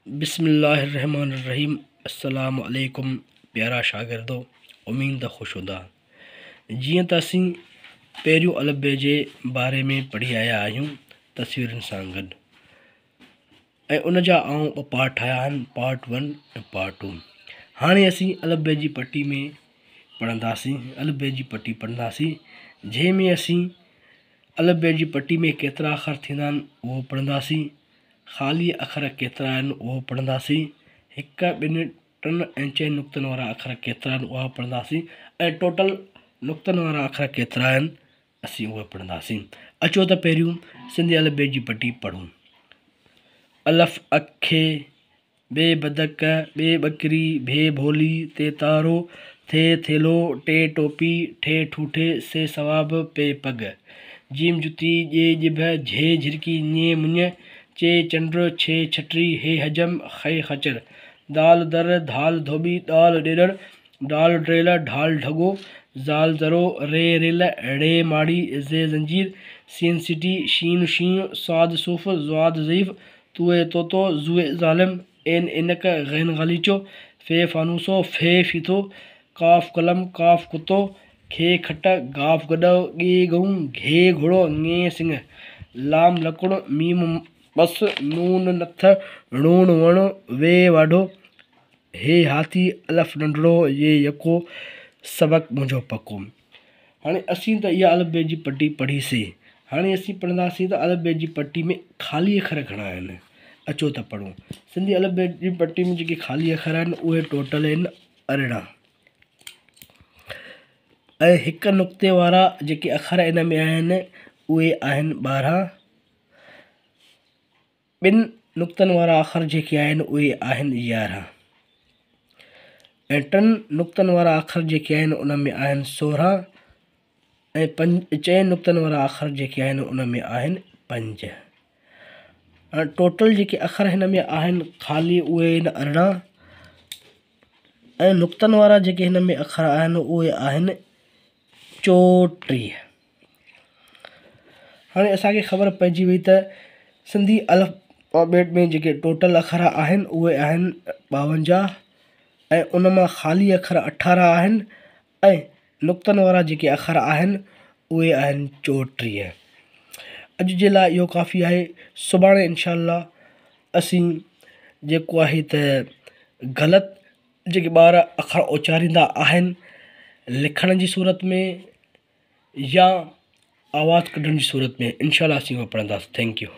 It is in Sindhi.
بسم الله الرحمن الرحيم السلام عليڪم پيارا شاگردو اميد ته خوش هوندا. جيئن ته اسين پهريون الف بي جي باري ۾ پڙهي آيا آهيون تصويرن سان گڏ ۽ ان جا آئون ٻه پارٽ ٺاهيا آهن پارٽ ون ۽ پارٽ ٽو. هاڻي اسين الف بي جي پٽي ۾ پڙهنداسين الف بي جي پٽي پڙهنداسين جنهن ۾ اسين الف بي جي پٽي ۾ ڪيترا اکر ٿيندا آهن اهو پڙهنداسين. خالي اکر ڪيترا آهن اهو پڙهنداسين. هڪ، ٻن، ٽن ۽ چئن نقطن وارا اکر ڪيترا آهن اها پڙهنداسين ۽ ٽوٽل نقطن وارا اکر ڪيترا آهن اسين اهي پڙهنداسين. اچو ته پهريون سنڌي الف بي جي پٽي پڙهون. الف اکي، ب بدڪ، ٻ ٻڪري، ڀ ڀولي، ت تارو، ٿ ٿيلهو، ٽ ٽوپي، ٺ ٺوٺي، س ثواب، پ پڳ، ج جتي، ڄ ڄڀ، جھ جهرڪي، ڃ مڃ، چ چنڊ، ڇ ڇٽري، ه حجم، خ خچر، د در، ڌ ڌوٻي، ڏ ڏيڏر، ڍ ڊريل، ڍ ڍڳو، ذ ذرو، ر ريل، ڙ ماڙي، ز زنجير، س سيٽي، ش شينهن، ص صوف، ض ضعيف، ط طوطو، ظ ظالم، عين عينڪ، غ غاليچو، ف فانوسو، ف ڦيٿو، ق قلم، ق ڪتو، خ کٽ، گ گڏهه، ڳ ڳئون، گھ گهوڙو، ڱ سڱ، ل لڪڻ، م مس، ن نٿ، ڻ وڻ، و واڍو، ه هاٿي، الف ننڍڙو، ي يڪو، سبق منهنجو پڪو. هاڻي اسين ته اها الف بي جي پٽي پڙهي سي. هاڻي اسين پڙهنداسين ته الف بي جي پٽي ۾ خالي اکر گهڻا آهن. اچو ته پڙهون. سنڌي الف بي جي پٽي ۾ جيڪي خالي اکر آهن اهي ٽوٽل آهن 18 ۽ هڪ نقطي وارا جيڪي اکر ان ۾ آهن اهي آهن 12. ٻن نقطن وارا اکر جيڪي آهن اهي آهن 11 ۽ ٽن نقطن وارا اکر جيڪي آهن ان ۾ آهن 16 ۽ پنج چئن نقطن وارا اکر جيڪي آهن ان ۾ آهن 5. هاڻي ٽوٽل جيڪي اکر هن ۾ آهن خالي اهي آهن 18 ۽ نقطن وارا جيڪي هن ۾ اکر آهن اهي آهن 34. هاڻي اسان کي خبر پئجي وئي ته سنڌي الفابيٽ ۾ جيڪي ٽوٽل اکر آهن اهي آهن 52 ۽ ان مان خالي اکر 18 آهن ۽ نقطن وارا جيڪي اکر آهن اهي آهن 34. اڄ جي لاء اهو ڪافي آهي. سڀاڻي انشاء الله اسين جيڪو آهي ته غلط جيڪي ٻار اکر اچاريندا آهن لکڻ جي صورت ۾ يا آواز ڪڍڻ جي صورت ۾ انشاء الله اسين اهو پڙهنداسين thank you.